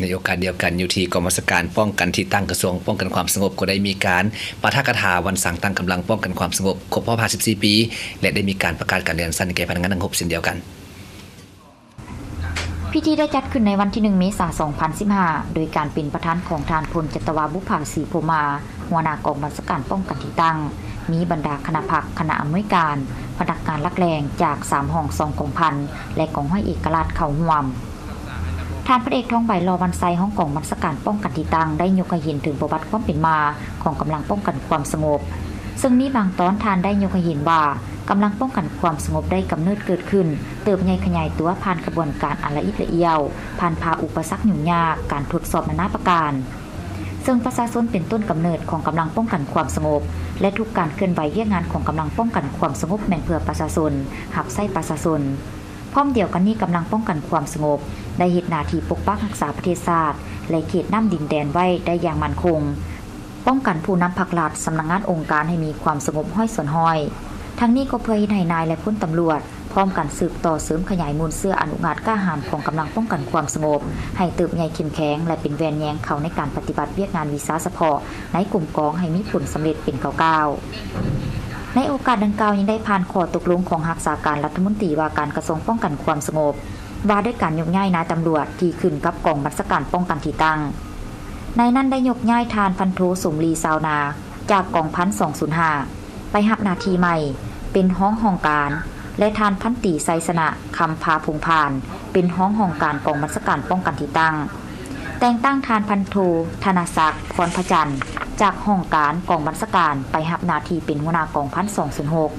ໃນໂອກາດດຽວກັນ, ຢູ່ທີ່ກອງບັນຊາການປ້ອງກັນທີ່ຕັ້ງ ກະຊວງປ້ອງກັນຄວາມສະຫງົບ ກໍໄດ້ມີການປາຖະກະຖາວັນສ້າງຕັ້ງກຳລັງປ້ອງກັນຄວາມສະຫງົບຄົບຮອບຫ້າສິບສີ່ປີ ແລະ ໄດ້ມີການປະກາດການເລື່ອນຊັ້ນແກ່ພະນັກງານນັກຮົບເຊັ່ນດຽວກັນ. ພິທີໄດ້ຈັດຂຶ້ນໃນວັນທີໜຶ່ງ ເມສາ ສອງພັນສິບຫ້າ ໂດຍການເປັນປະທານຂອງທ່ານ ພົນຈັດຕະວາ ບຸບຜາສີພົມມາ ຫົວໜ້າກອງບັນຊາການປ້ອງກັນທີ່ຕັ້ງ, ມີບັນດາຄະນະພັກ, ຄະນະອຳນວຍການ, ພະນັກງານຫຼັກແຫຼ່ງຈາກສາມຫ້ອງສອງກອງພັນ ແລະ ກອງຮ້ອຍເອກະລາດເຂົ້າຮ່ວມ. ທ່ານ ພັນເອກ ທອງໃບ ຫຼໍ່ວັນໄຊ ຮອງກອງບັນຊາການປ້ອງກັນທີ່ຕັ້ງ ໄດ້ຍົກໃຫ້ເຫັນເຖິງປະຫວັດຄວາມເປັນມາຂອງກຳລັງປ້ອງກັນຄວາມສະຫງົບ, ເຊິ່ງມີບາງຕອນທ່ານໄດ້ຍົກໃຫ້ເຫັນວ່າ ກຳລັງປ້ອງກັນຄວາມສະຫງົບໄດ້ກຳເນີດເກີດຂຶ້ນ, ເຕີບໃຫຍ່ຂະຫຍາຍຕົວຜ່ານຂະບວນການອັນລະອິດລະອ້ຽວ, ຜ່ານຜ່າອຸປະສັກຫຍຸ້ງຍາກ, ການທົດສອບນານາປະການ, ເຊິ່ງປະຊາຊົນເປັນຕົ້ນກຳເນີດຂອງກຳລັງປ້ອງກັນຄວາມສະຫງົບ ແລະ ທຸກການເຄື່ອນໄຫວວຽກງານຂອງກຳລັງປ້ອງກັນຄວາມສະຫງົບແມ່ນເພື່ອປະຊາຊົນ, ຮັບໃຊ້ປະຊາຊົນ. ພ້ອມດຽວກັນນີ້, ກຳລັງປ້ອງກັນຄວາມສະຫງົບໄດ້ເຮັດໜ້າທີ່ປົກປັກຮັກສາປະເທດຊາດ ແລະ ເຂດນ້ຳດິນແດນໄວ້ໄດ້ຢ່າງໝັ້ນຄົງ, ປ້ອງກັນຜູ້ນຳພັກລັດ, ສຳນັກງານອົງການໃຫ້ມີຄວາມສະຫງົບຮ້ອຍສ່ວນຮ້ອຍ. ທັງນີ້ກໍເພື່ອເຮັດໃຫ້ນາຍ ແລະ ພົນຕຳຫຼວດ ພ້ອມກັນສືບຕໍ່ເສີມຂະຫຍາຍມູນເຊື້ອອະນຸງາດກ້າຫານຂອງກຳລັງປ້ອງກັນຄວາມສະຫງົບ ໃຫ້ເຕີບໃຫຍ່ເຂັ້ມແຂງ ແລະ ເປັນແວ່ນແຍງເຂົ້າໃນການປະຕິບັດວຽກງານວິຊາສະເພາະໃນກົມກອງໃຫ້ມີຜົນສຳເລັດເປັນກ້າວໆ. ໃນໂອກາດດັ່ງກ່າວຍັງໄດ້ຜ່ານຂໍ້ຕົກລົງຂອງຮັກສາການລັດຖະມົນຕີວ່າການກະຊວງປ້ອງກັນຄວາມສະຫງົບ ວ່າດ້ວຍການຍົກຍ້າຍນາຍຕຳຫຼວດທີ່ຂຶ້ນກັບກອງບັນຊາການປ້ອງກັນທີ່ຕັ້ງ. ໃນນັ້ນໄດ້ຍົກຍ້າຍທ່ານ ພັນໂທ ສົມລີ ຊາວນາ ຈາກກອງພັນສອງສູນຫ້າ ໄປຮັບໜ້າທີ່ໃໝ່ເປັນຮອງຫ້ອງການ ແລະ ທ່ານ ພັນຕີ ໄຊຊະນະ ຄຳພາພົງພານ ເປັນຮອງຫ້ອງການກອງບັນຊາການປ້ອງກັນທີ່ຕັ້ງ. ແຕ່ງຕັ້ງທ່ານ ພັນໂທ ທະນະສັກ ພອນພະຈັນ ຈາກຫ້ອງການກອງບັນຊາການໄປຮັບໜ້າທີ່ເປັນຫົວໜ້າກອງພັນສອງສູນຫົກ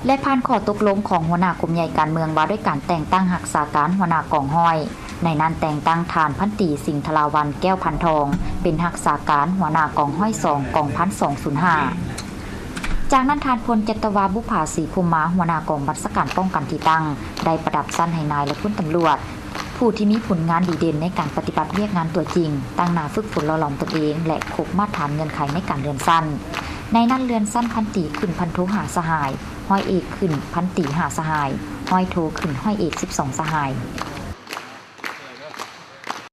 ແລະ ຜ່ານຂໍ້ຕົກລົງຂອງຫົວໜ້າກົມໃຫຍ່ການເມືອງວ່າດ້ວຍການແຕ່ງຕັ້ງຮັກສາການຫົວໜ້າກອງຮ້ອຍ. ໃນນັ້ນແຕ່ງຕັ້ງທ່ານ ພັນຕີ ສິງທະລາວັນ ແກ້ວພັນທອງ ເປັນຮັກສາການຫົວໜ້າກອງຮ້ອຍສອງ ກອງພັນສອງສູນຫ້າ. ຈາກນັ້ນທ່ານ ພົນຈັດຕະວາ ບຸບຜາສີພົມມາ ຫົວໜ້າກອງບັນຊາການປ້ອງກັນທີ່ຕັ້ງ ໄດ້ປະດັບຊັ້ນໃຫ້ນາຍ ແລະ ພົນຕຳຫຼວດ ຜູ້ທີ່ມີຜົນງານດີເດັ່ນໃນການປະຕິບັດວຽກງານຕົວຈິງ, ຕັ້ງໜ້າຝຶກຝົນຫຼໍ່ຫຼອມຕົນເອງ ແລະ ຄົບມາດຖານເງື່ອນໄຂໃນການເລື່ອນຊັ້ນ. ໃນນັ້ນເລື່ອນຊັ້ນພັນຕີຂຶ້ນພັນໂທຫ້າສະຫາຍ, ຮ້ອຍເອກຂຶ້ນພັນຕີຫ້າສະຫາຍ, ຮ້ອຍໂທຂຶ້ນຮ້ອຍເອກສິບສອງສະຫາຍ.